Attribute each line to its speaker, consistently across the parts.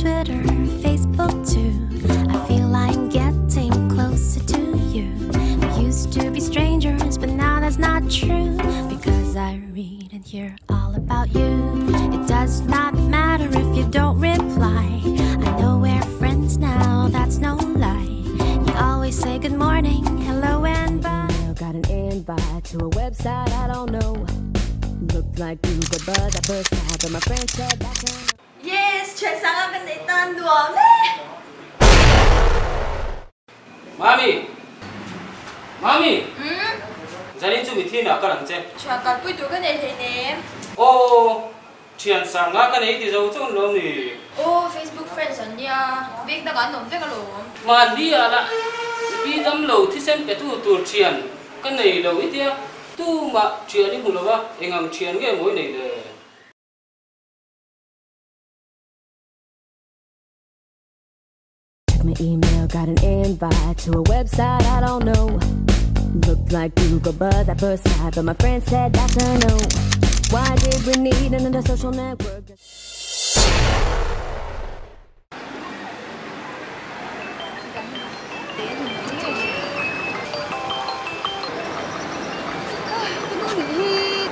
Speaker 1: Twitter, Facebook too. I feel I'm getting closer to you. We used to be strangers, but now that's not true. Because I read and hear all about you. It does not matter if you don't reply. I know we're friends now, that's no lie. You always say good morning, hello, and bye.
Speaker 2: Got an invite to a website I don't know. Looked like Google Buzz at first sight, but my friend said that's a
Speaker 3: Yes, thian sanga kan nei tan nuam e.
Speaker 4: Mami! Mami! Zanin chu mithi inah ka lang che.
Speaker 3: Thian kalpui tur ka nei hleinem.
Speaker 4: Aw, thian sanga ka nei ti zo chu an lo ni.
Speaker 3: Aw, Facebook friends an nia, veng dangah an awm vek alawm.
Speaker 4: Mahni ah lah pi dam lo thisen pe tu tur thian ka nei lo i tia, tumah thian i hmu lo a, eng ang thian nge mawi nei le?
Speaker 2: Check my email, got an invite to a website I don't know. Looked like Google Buzz at first sight, but my friend said that's a no. Why did we need another social network?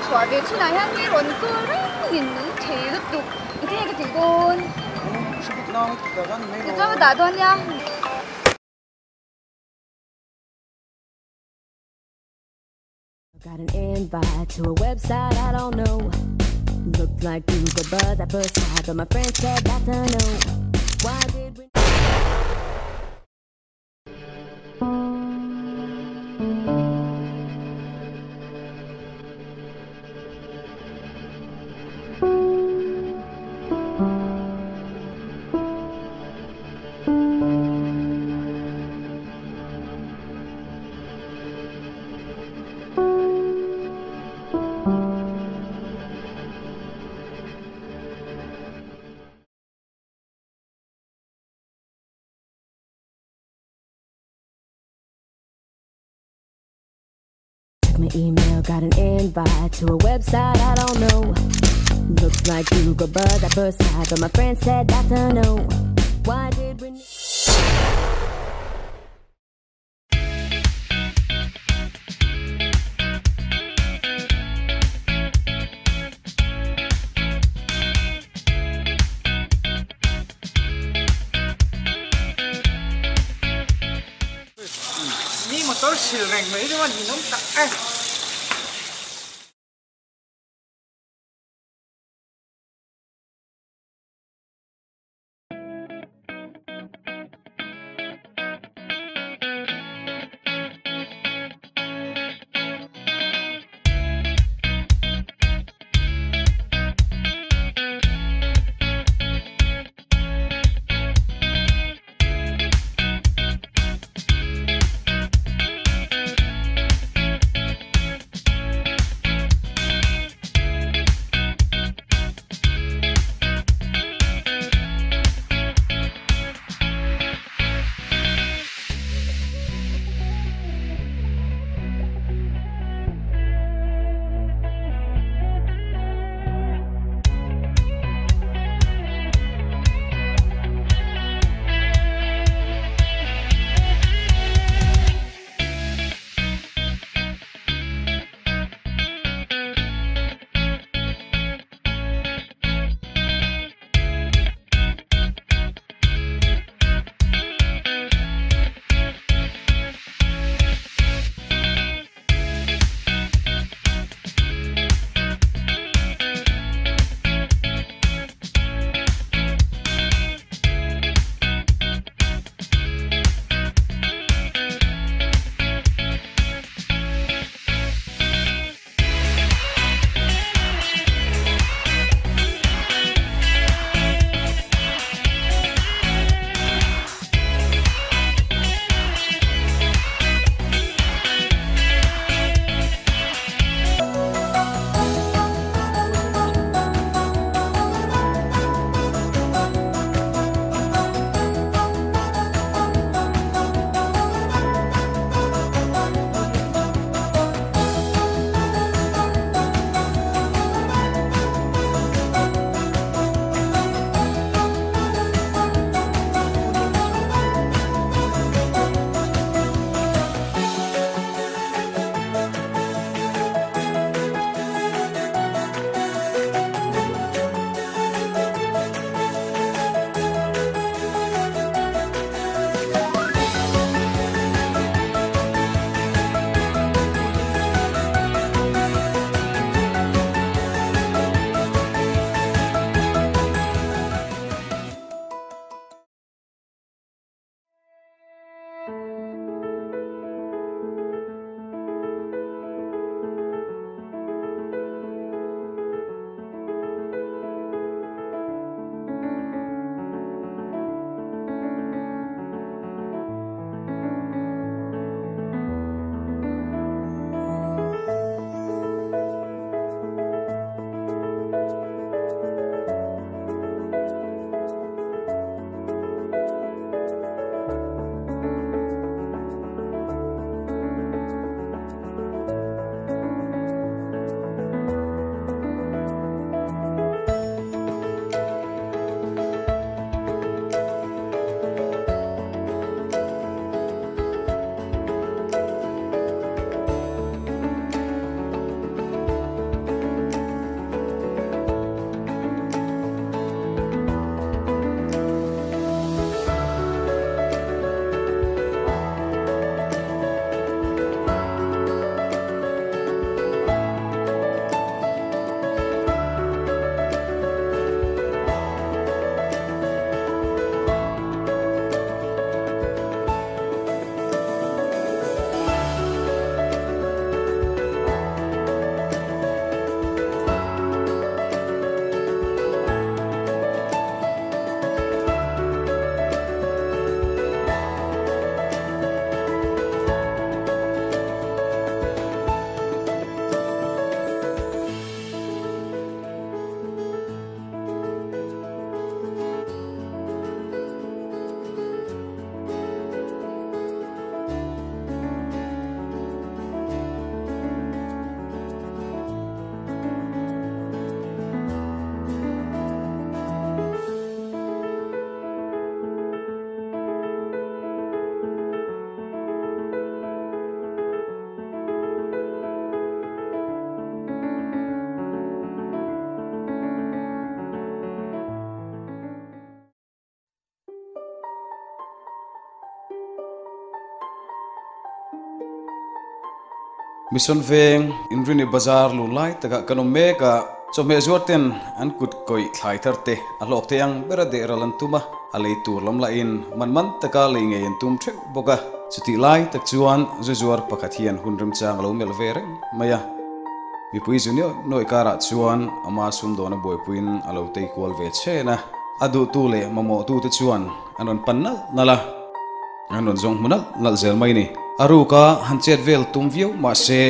Speaker 5: Chhuah ve chhunah hian mi rawn kal rengin nung thei lutuk engtin nge ka tih dawn? Tichuan ka dah dawn nia.
Speaker 2: Got an invite to a website I don't know. Looked like Google Buzz at first sight, but my friend said that's a no. Why did we Check my email, got an invite to a website I don't know. Looked like Google Buzz at first sight, but my friend said that's a no. Why did we
Speaker 6: Mi motor sil reng mai chuan ninawm tak e.
Speaker 7: Mission Veng Inrini Bazar lun lai takah kan awm mek a, chawhmeh zuar ten an kut kawih thlai thar te a hlawk thei ang bera deh ral an tum a, a lei tur lam lahin man man taka lei ngei an tum theuh bawk a. Chutih lai tak chuan zu zuar pakhat hian hun remchang a lo melh ve reng mai a, mipui zu nuaih nuaih karah chuan ama sumdawn a buaipuiin a lo tei kual ve chhen a, a duhtu leh mamawhtute chuan an rawn pan nalh nalh a. An rawn zawng hmu nalh nalh zel mai ni. A ruk a han chet vel tum viau mahse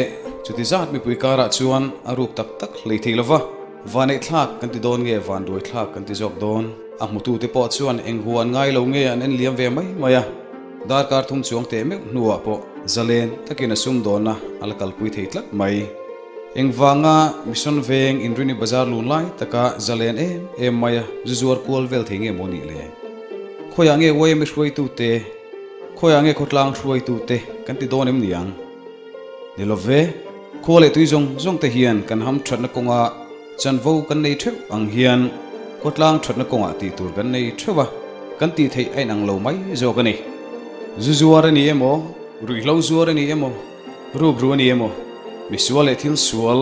Speaker 7: chuti zat mipui karah chuan a ruk tak tak hlei thei lova, vaneih thlak kan ti dawn nge vanduai thlak kan ti zawk dawn. A hmutute pawh chuan eng hu an ngai lo nge an en liam ve mai mai a, darkar thum chuang teh meuh hnuah pawh zalen takin a sumdawnna a la kalpui thei tlat mai. Engvanga Mission Veng Inrini Bazar lun lai taka zalen em em maia zu zuar kual vel thei nge maw nih le? Khawiah nge YMA hruaitute, khawiah nge khawtlang hruaitute kan ti dawn em ni ang? Ni lo ve, khua leh tui zawng zawng te hian kan ham thatna kawnga chanvo kan nei theuh ang hian khawtlang thatna kawngah tih tur kan nei theuh a, kan tih theih a inang lo mai zawk a ni. Zu zuar a ni emaw, ruihhlo zuar a ni emaw, rukru a ni emaw, misual leh thil sual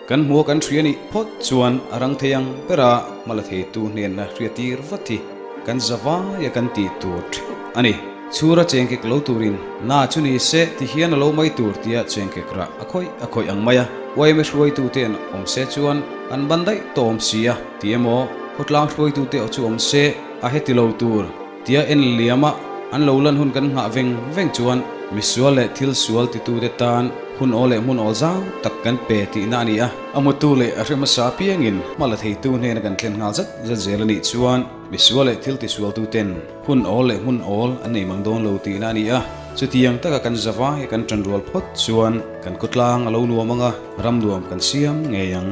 Speaker 7: kan hmua kan hria nih phawt chuan a rang thei ang bera hmala theitu hnenna hriatir vat hi kan zavaia kan tih tur theuh a ni. Chhura chengkek lo turin na chu ni se ti hian a lo mai tur tia chengkek rah a khawih a khawih ang mai a, YMA hruaitute an awm se chuan an ban daih tawh awm si a ti emaw, khawtlang hruaitute aw chu awm se a heti lo tur. Tia en liama an lo lan hun kan nghah veng veng chuan misual leh thil sual titute tan hun awl leh hmun awl zau tak kan pe tihna a ni a. A hmutu leh a hre hmasa apiangin hma la theitu hnena kan thlen nghal zat zat zel a nih chuan misual leh thil tisualtuten hun awl leh hmun awl an nei mang dawn lo tihna a ni a. Chutiang taka kan zavai kan ṭanrual phawt chuan kan khawtlang a lo nuam ang a, ram nuam kan siam ngei ang.